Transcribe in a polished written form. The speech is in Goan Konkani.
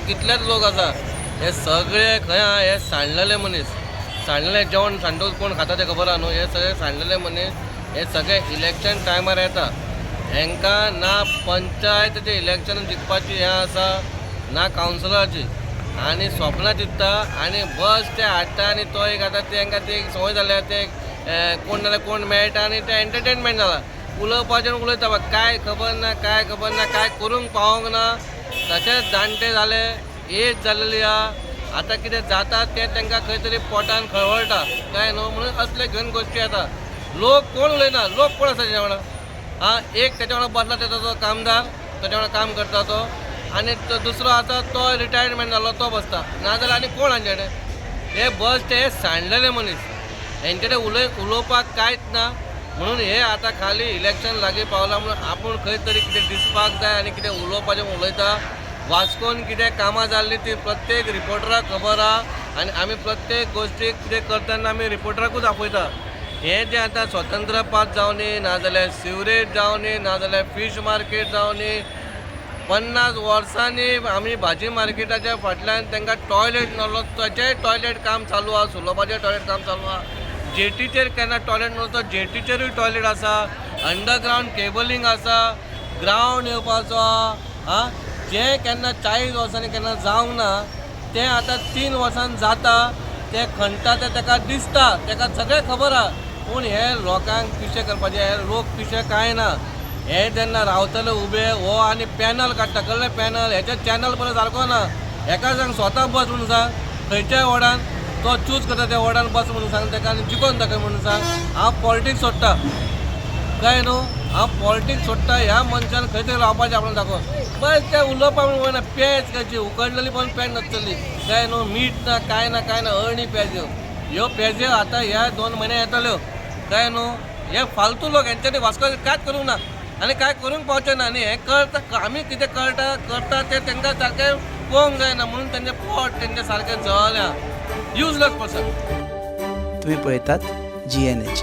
कितलेच लोक आसा. हे सगळे खंय आहा, हे सांडलेले मनीस, सांडलेले जेवण सांडून कोण खाता तें खबर आहा न्हू. हे सगळे सांडलेले मनीस हे सगळे इलेक्शन टायमार येता. हेंकां ना पंचायतीचें इलेक्शन जिखपाची हें आसा ना कावन्सिलराची, आनी स्वप्नां चिंत्ता आनी बस ते हाडटा. आनी तो एक आतां तेंकां ती एक संवय जाल्या, ते कोण जाल्यार कोण मेळटा आनी ते एंटरटेनमेंट जाला. उलोवपाचें उलयता, काय खबर ना, काय खबर ना, काय करूंक पावोंक ना. तशेंच जाणटे जाले, एज जालेली आहा. आतां कितें जाता तें तांकां खंय तरी पोटान खळवळटा काय न्हू, म्हणून असले घेवन गोश्टी येता. लोक कोण उलयना, लोक कोण आसा तेच्या वांगडा? आं, एक तेच्या वांगडा बसला तेजो तो कामदार, तेच्या वांगडा काम करता तो, आनी तो दुसरो आसा तो रिटायरमेंट जालो तो बसता, नाजाल्यार आनी कोण हांचे कडेन? हे बस ते सांडलेले मनीस, हेंचे कडेन उलोवपाक कांयच ना. म्हणून हे आतां खाली इलेक्शन लागीं पावलां म्हणून आपूण खंय तरी कितें दिसपाक जाय आनी कितें उलोवपाचें उलयता. वास्कोन कितें कामां जाल्लीं ती प्रत्येक रिपोर्टराक खबर आहा, आनी आमी प्रत्येक गोश्टीक कितें करतना आमी रिपोर्टराकूच आपयता. हें जें आतां स्वतंत्र पार्क जावनी, नाजाल्यार सिवरेज जावनी, नाजाल्यार फीश मार्केट जावनी, 50 वर्सांनी आमी भाजी मार्केटाच्या फाटल्यान तांकां टॉयलेट नासलो, ताचेंय टॉयलेट काम चालू आहा, सुलभाचें टॉयलेट काम चालू आहा. जेटीचेर केन्ना टॉयलेट न्हू तो जेटीचेरूय टॉयलेट आसा, अंडरग्रावंड केबलिंग आसा, ग्रावंड येवपाचो आहा. आं, जें केन्ना 40 वर्सांनी केन्ना जावंक ना तें आतां 3 वर्सान जाता. तें खणटा तें ताका दिसता, ताका सगळें खबर आहा. पूण हे लोकांक पिशे करपाचे, हे लोक पिशे कांय ना. हे जेन्ना रावतले उबे हो आनी पॅनल काडटा, कसलें पॅनल? हेचे चॅनल बरो सारको ना. हेका सांग स्वता बस म्हणून सांग, खंयच्याय वॉर्डान तो चूज करता त्या वॉर्डान बस म्हणून सांग ताका आनी जिखोवन दाखय म्हणून सांग. हांव पॉलिटिक्स सोडटा, कळ्ळें न्हू, हांव पॉलिटिक्स सोडटा. ह्या मनशान खंय तरी रावपाचें आपणाक दाखोवन बस तें उलोवपाक म्हणून वयना. पेज खंयची उकडलेली पण पेज नासतली, कळ्ळें न्हू, मीठ ना, कांय ना, कांय ना, अळणी पेज ह्यो पेज्यो आतां ह्या 2 म्हयने येतल्यो, कळ्ळें न्हू. हे फालतू लोक हेंच्यांनी वास्को कांयच करूंक ना आनी कांय करूंक पावचें ना. आनी हें कळटा आमी कितें कळटा करता तें तांकां सारकें पळोवंक जायना, म्हणून तेंचें पोट तेंचें सारकें जळ्ळें. Useless person. तुम्ही पळयतात GNH.